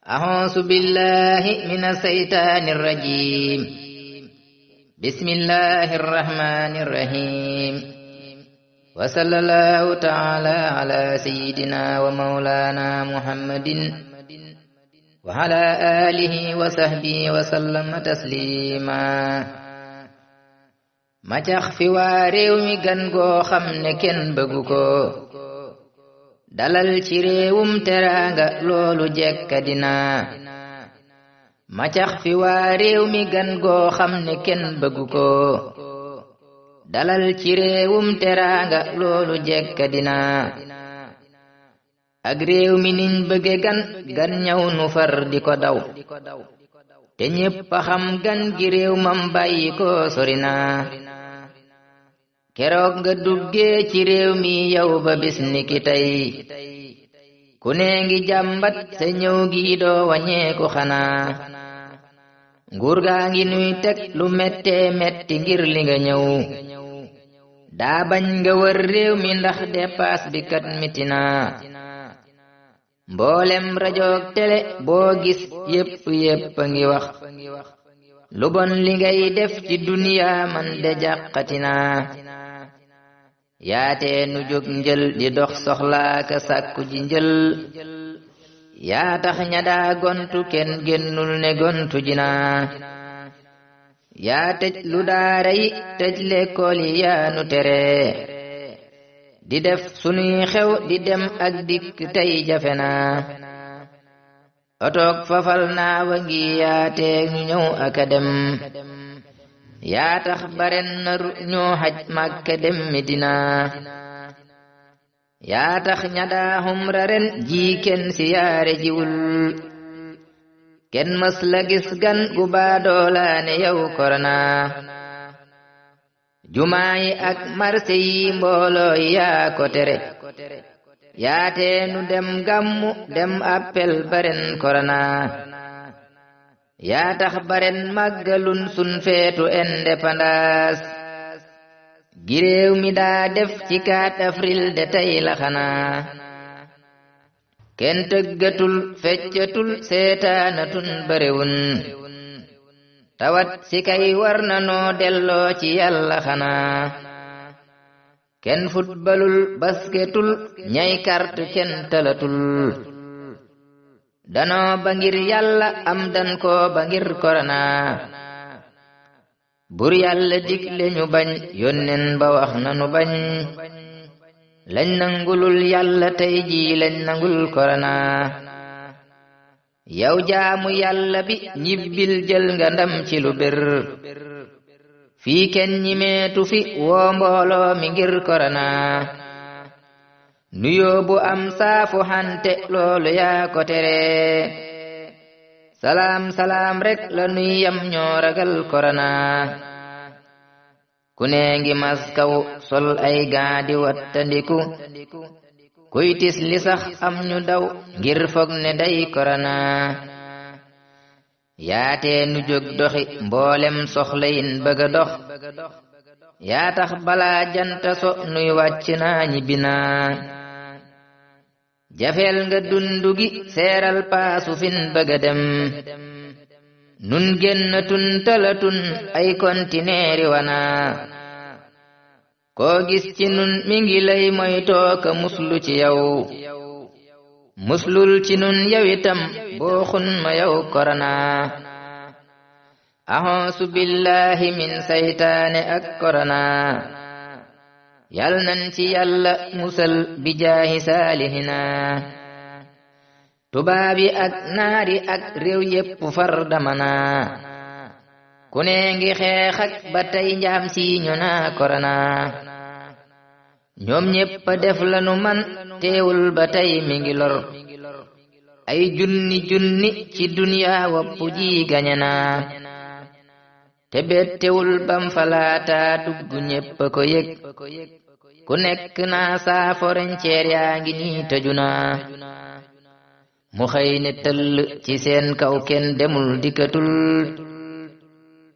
أعوذ بالله من الشيطان الرجيم بسم الله الرحمن الرحيم وصلى الله تعالى على سيدنا ومولانا محمد وعلى آله وصحبه وسلم تسليما ma cax fi waa réew mi gan goo xam ne kenn bëggu ko dalal ci réewum teraanga loolu jekkadina ma cax fi waa réew mi gan goo xam ne kenn bëggu ko dalal ci réewum teraanga loolu jekkadina ak réew mi niñ bëgge gan ñëw nu far di ko daw te ñépp a xam gan gi réew mam bàyyi ko sorina keroog nga duggee ci réew mi yow ba bis ni ki tey ku ne ngi jàmbat sa ñëw gi doo waññeeku xanaa nguur gaa ngi nuy teg lu mettee metti ngir li nga ñëw daa bañ nga wër réew mi ndax dépasse bi kat mitina mboolem rajoog télé boo gis yépp a ngi wax lu bon li ngay def ci duniya man de jàqatina yaatee nu jóg njël di dox soxlaaka sàkku ji njël yaa tax ña daa gontu kenn génnul ne gontu jina yaa tëj lu daara yi tëj lekkool yi yaa nu tere di def sunuy xew di dem ak dikk tey jafe na otoog fafal naa wa ngi yaatee ñu ñëw aka dem yaa tax baren na ñoo xaj Makka dem Medina yaa tax ña daa xumra ren ji kenn siyaare jiwul kenn mës la gis gan gu baadoolaane yow korona jumaa yi ak marché yi mbooloo yi yaa ko tere yaatee nu dem gàmmu dem appel baren korona yaa tax baren màggalun sun feetu indépendance gi réew mi daa def ci 4 avril de tey la xanaa kenn tëggatul feccatul seetaanatun barewun tawat si kay war na noo delloo ci yàlla xanaa kenn futbalul basketul ñay kart kenn talatul danoo ba ngir yàlla am dan ko ba ngir korona bur yàlla digle ñu bañ yónneen ba wax nanu bañ lañ nangulul yàlla tey ji lañ nangul korona yow jaamu yàlla bi ñibbil jël nga ndam ci lu bir fii kenn ñimeetu fi woo mbooloo mi ngir korona nuyoo bu am saafu xante loolu yaa ko tere salaam rek la nuy yam ñoo ragal korona ku ne ngi maskaw sol ay gaadi wattandiku kuy tis li sax am ñu daw ngir foog ne day korona yaatee nu jóg doxi mboolem soxla yin bëgga dox yaa tax balaa janta so nuy wàcc naa ñibbi naa jafeel nga dundu gi seeral paasu fin bëgga dem nun génnatun talatun ay kontineeri wana koo gis ci nun mi ngi lay moytoo ka muslu ci yow muslul ci nun yowitam boo xun ma yow korona a'uuzu billahi min saytaane ak korona yal nan ci yàlla musal bi jaahi saalihina tubaabi ak naari ak réew yépp far damana ku ne ngi xeex ak ba tey njaam si ñu naa korona ñoom ñépp a def lanu man teewul ba tey mi ngi lor ay junni ci duniya wopp ji gañe na te bettewul bam falaata dugg ñépp ko yëg ku nekk naa saa forenceer yaa ngi nii tëju na mu xëy ne tëll ci seen kaw kenn demul dikkatul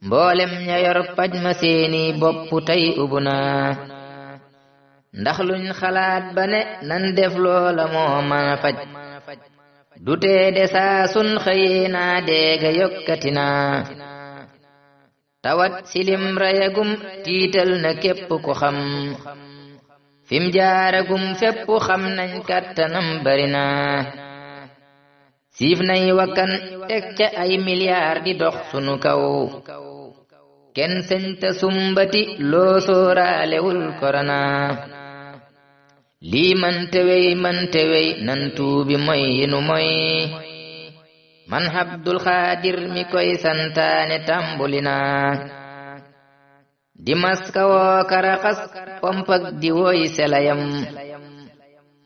mboolem ña yor paj ma seeni bopp tey ubu na ndax luñ xalaat ba ne nan def loola moo mën a faj du tee de saa sun xëyee naa deega yokkatina tawat silim rayagum tiital na képp ku xam fim jaaragum fépp xam nañ kàttanam bari na siif nay wakkan teg ca ay milliards di dox sunu kaw kenn sëñta sumbati loo sooraalewul korona lii mënte wey nan tuubi moy yinu moy man Abdul Xaadir mi koy santaane tàmbuli na di maska woo karaxas pompak di woy selayam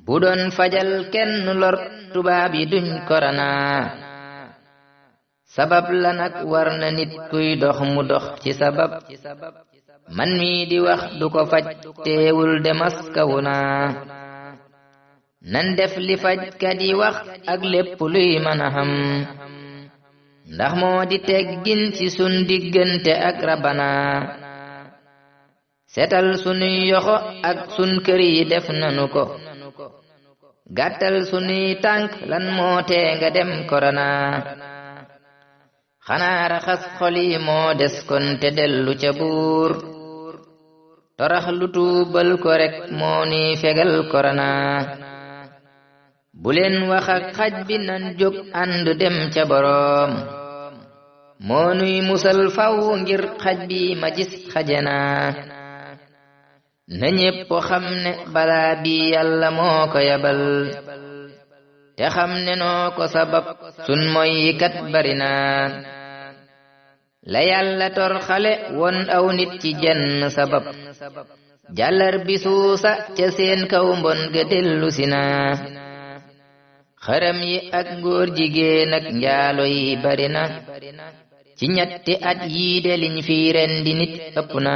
bu doon fajal kenn lor tubaab yi duñ korona sabab la nag war na nit kuy dox mu dox ci sabab man mii di wax du ko faj teewul de maskawu na nan def li fajkat yi wax ak lépp luy mën a xam ndax moo di teggin ci sun diggante ak rabana setal sunuy yoxo ak sun kër yi def nanu ko gàttal sunuy tànk lan moo tee nga dem korona xanaa raxas xol yi moo des kon te dellu ca buur torax lu tuubal ko rek moo ni fegal korona bu leen wax ak xaj bi nan jóg ànd dem ca boroom moo nuy musal faw ngir xaj bi ma gis xajana na ñépp xam ne balaa bi yàlla moo ko yabal te xam ne noo ko sabab sun moy yi kat bari na la yàlla tor xale won aw nit ci jenn sabab jàllar bi suusa ca seen kaw mbon ga dellu si na xaram yi ak ngóor jigéen ak njaalo yi bari na ci ñetti at yii de liñ fi rendi nit ëpp na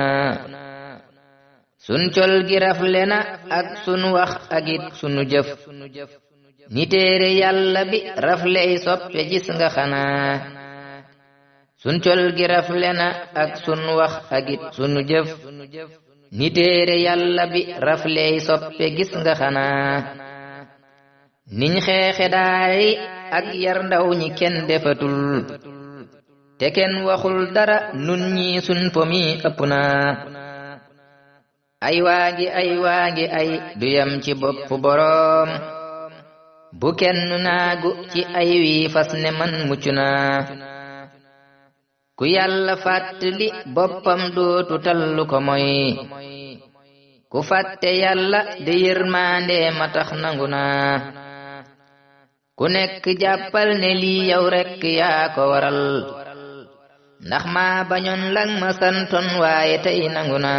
sun col gi rafle na ak sun wax ak it sunu jëf ni téere yàlla bi rafley soppe gis nga xanaa sun col gi rafle na ak sun wax ak it sunu jëf ni téere yàlla bi rafley soppe gis nga xanaa niñ xeexe daay ak yar ndaw ñi kenn defatul te kenn waxul dara nun ñi sun po mi ëpp na ay waangi ay du yam ci bopp boroom bu kenn naagu ci ay wi fas ne man mucc na ku yàlla fàttali boppam dootu tallu ko moy ku fàtte yàlla de yërmande ma tax nangu na ku nekk jàppal ne lii yow rekk yaa ko waral ndax maa bañoon lang ma santoon waaye tey nangu na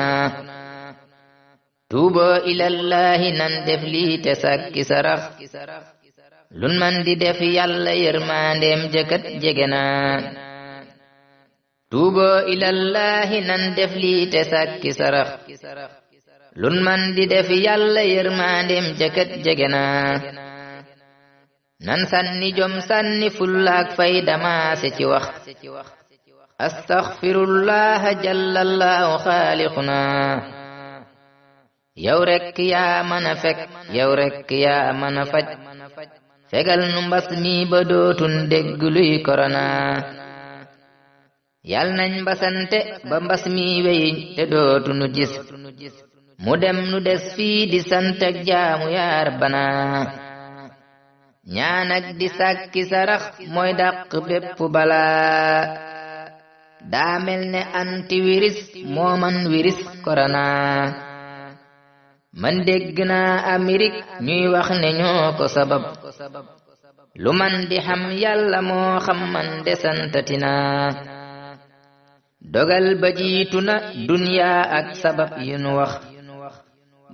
tuubo ilallahi nan def lii te sakki sarax lun man di def yàlla yërmandeem jëkkat jege na tuubo ilallahi nan def lii te sakki sarax lun man di def yàlla yërmandeem jëkkat jege na nan sànni jom sànni fullaak fayda maase ci wax astaghfirullah jallallahu xaaliquna yow rekk yaa mën a fekk yow rekk yaa mën a faj fegal nu mbas mi ba dootun dégg luy korona yal nañ mbasante ba mbas mi wey te dootunu gis mu dem nu des fii di sant ak jaamu yaa rabbana ñaan ak di sàkki sarax mooy dàq bépp balaa daa mel ne antivirus moo man virus korona man dégg naa Amérique ñuy wax ne ñoo ko sabab lu man di xam yàlla moo xam man de santatina dogal ba jiitu na duniyaa ak sabab yu nu wax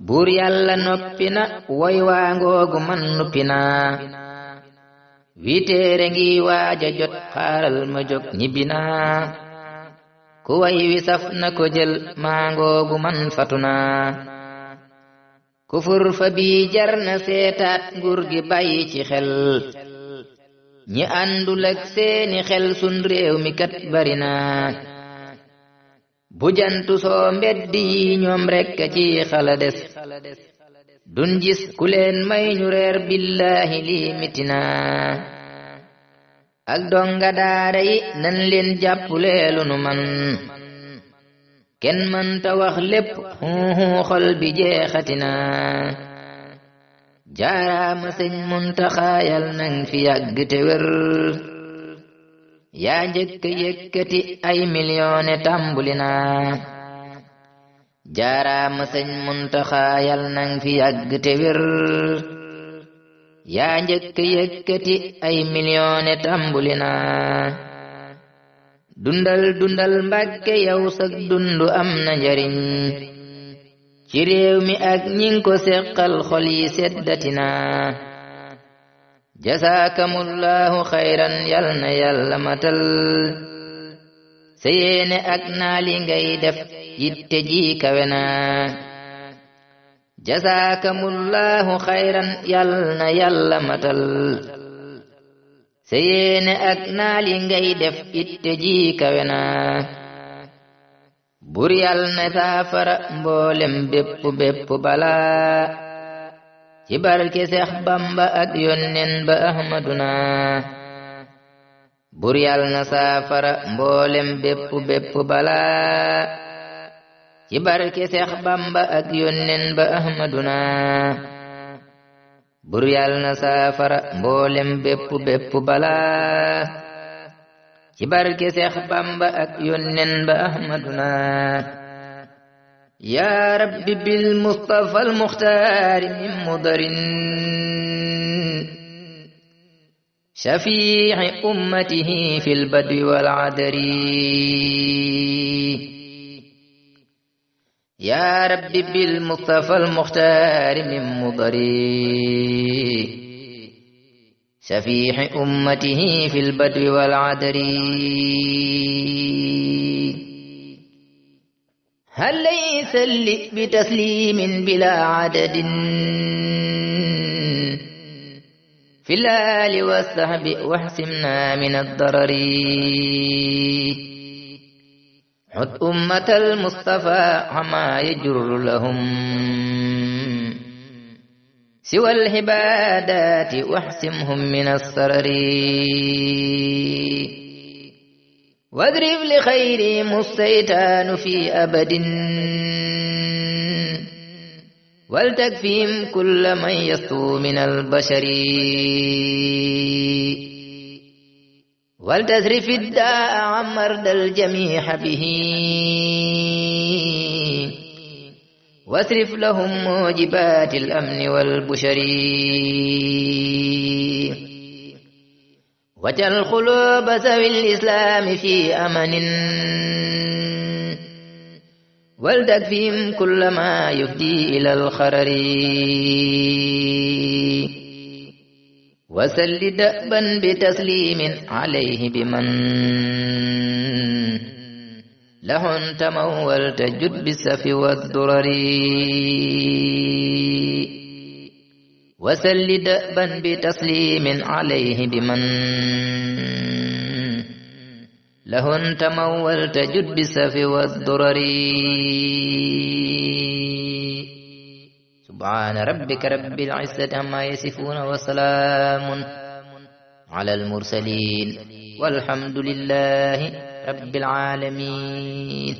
buur yàlla noppi na woy waa ngoogu man noppi naa wiiteere ngi waaja jot xaaral ma jóg ñibbi naa ku way wi saf na ko jël maa ngoogu man fatu naa kufur fa bii jar na seetaat nguur gi bàyyi ci xel ñi àndul ak seeni xel sun réew mi kat bari na bu jantu soo mbedd yi ñoom rekk ci xala des dun gis ku leen may ñu reer billahi lii mitina ak donga daara yi nan leen jàppuleelu nu man kenn mënta wax lépp xuuxu xol bi jeexatina jaaraama sëñ Muntaxa yal nang fi yàgg te wér yaa njëkk yëkkati ay miliyone tàmbuli na jaaraama sëñ Muntaxa yal nang fi yàgg te wér yaa njëkk yëkkati ay miliyone tàmbuli na dundal dundal Mbàkke yow sak dundu am na njariñ ci réew mi ak ñing ko seqal xol yi seddatina jasaakamullahu xayran yal na yàlla matal sa yéene ak naali ngay def yitte ji kawe na jasaakamullahu xayran yal na yàlla matal sa yéene ak naali ngay def yitte ji kawe na bur yal na saafara mboolem bépp balaa ci barke Seex Bamba ak yonnen ba Ahmaduna bur yal na saafara mboolem bépp balaa ci barke Seex Bamba ak yonnen ba Ahmaduna bur yal na saafara mboolem bépp balaa ci barke Seex Bamba ak yonnen ba Ahmaduna yaa rabbi bil Mustafa al Muxtaari min mudarin shafiici ummatihi fil badwi wal adari yaa rabbi bil Mustafa al Muxtaari min mudari شفيع أمته في البدو والعدر هل ليس لي بتسليم بلا عدد في الآل والصحب واحسمنا من الضرر حد أمة المصطفى عما يجر لهم سوى العبادات واحسمهم من السرر واضرب لخيرهم الشيطان في أبد ولتكفيهم كل من يسطو من البشر ولتصرف الداء عن مرضى الجميع به واصرف لهم موجبات الأمن والبشر واجعل قلوب ذوي الإسلام في أمن ولتكفيهم كل ما يفدي إلى الخرر وسل دأبا بتسليم عليه بمن له انتموا ولتجد بالسف والضرر وسل دأبا بتسليم عليه بمن له انتموا ولتجد بالسف والضرر سبحان ربك رب العزة عما يصفون وسلام على المرسلين والحمد لله رب العالمين.